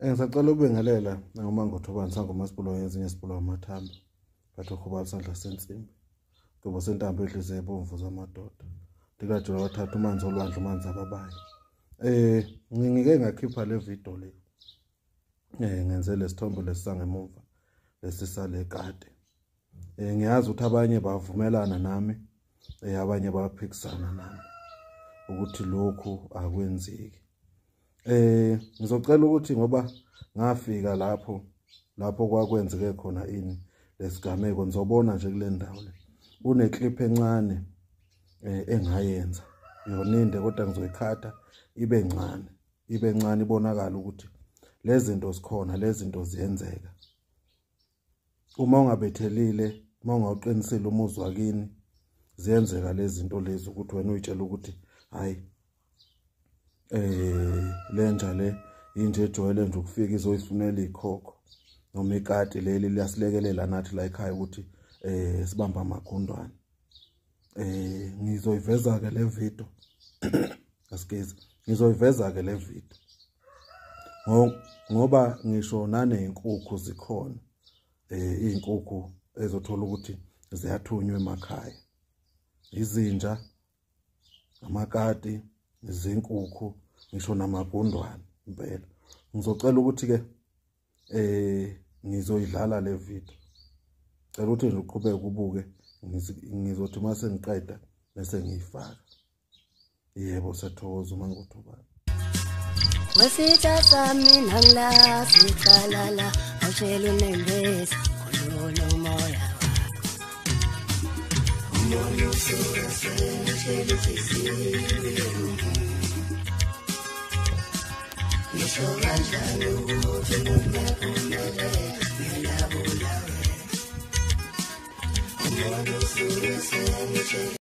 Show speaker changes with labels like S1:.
S1: Ngisacela ukubingelela nangoMangothobani sangoMasibulo ngezinye sibulo amathambo. Bathi uhuba isandla sensimbi. Kubo sentambo edlize ebomvu zamadoda. Ndikajula wathatha umanzi olwandle umanzi ababayo. Ngike ngakhipha le video le. Ngenze lesithombe lesisangemuva lesisale kade. Ngiyazi ukuthi abanye bavumelana nami, abanye baphikisana nami ukuthi lokhu akwenzeki. Ngizocela ukuthi ngoba ngafika lapho kwakwenzeke khona ini lesigameko, ngizobona nje kule ndawo le kune clip encane engayenza yona inde, kodwa ngizoyikhatha ibe ncane ibonakala ukuthi lezi zinto zikhona, lezi zinto ziyenzeka. Uma ungabethelile, uma ungawuqinisile umuzwa kini, ziyenzeka lezi zinto lezi ukuthi wena uyitshela ukuthi hayi lenja le inje ejwayele nje ukufika izoyifunela ikhokho noma ikati leli liyasilekelela nathi la ekhaya ukuthi sibamba amagundwane. Ngizoyiveza ke le video asigezi, ngizoyiveza ke le video ngoba ngisho nanezinkukhu zikhona, izinkukhu ezothola ukuthi ziyathunywa emakhaya, izinja, amakati, izinkukhu, ngisho namagundwane impela. Ngizocela ukuthi ke ngizoyidlala le video, cela ukuthi nje uqhubeke ubuke, ngizothi mase ngiqeda bese ngiyifaka. Yebo, siyathokoza uMangothobani.
S2: Wesitha sami nangilasi chalala awushela unembeza khulula umoya wakho. Umoya usuke sengishela inhliziyo, ngisho kanjani ukuthi umuntu aphumele kumele abulawe. Umoya usuke sengishela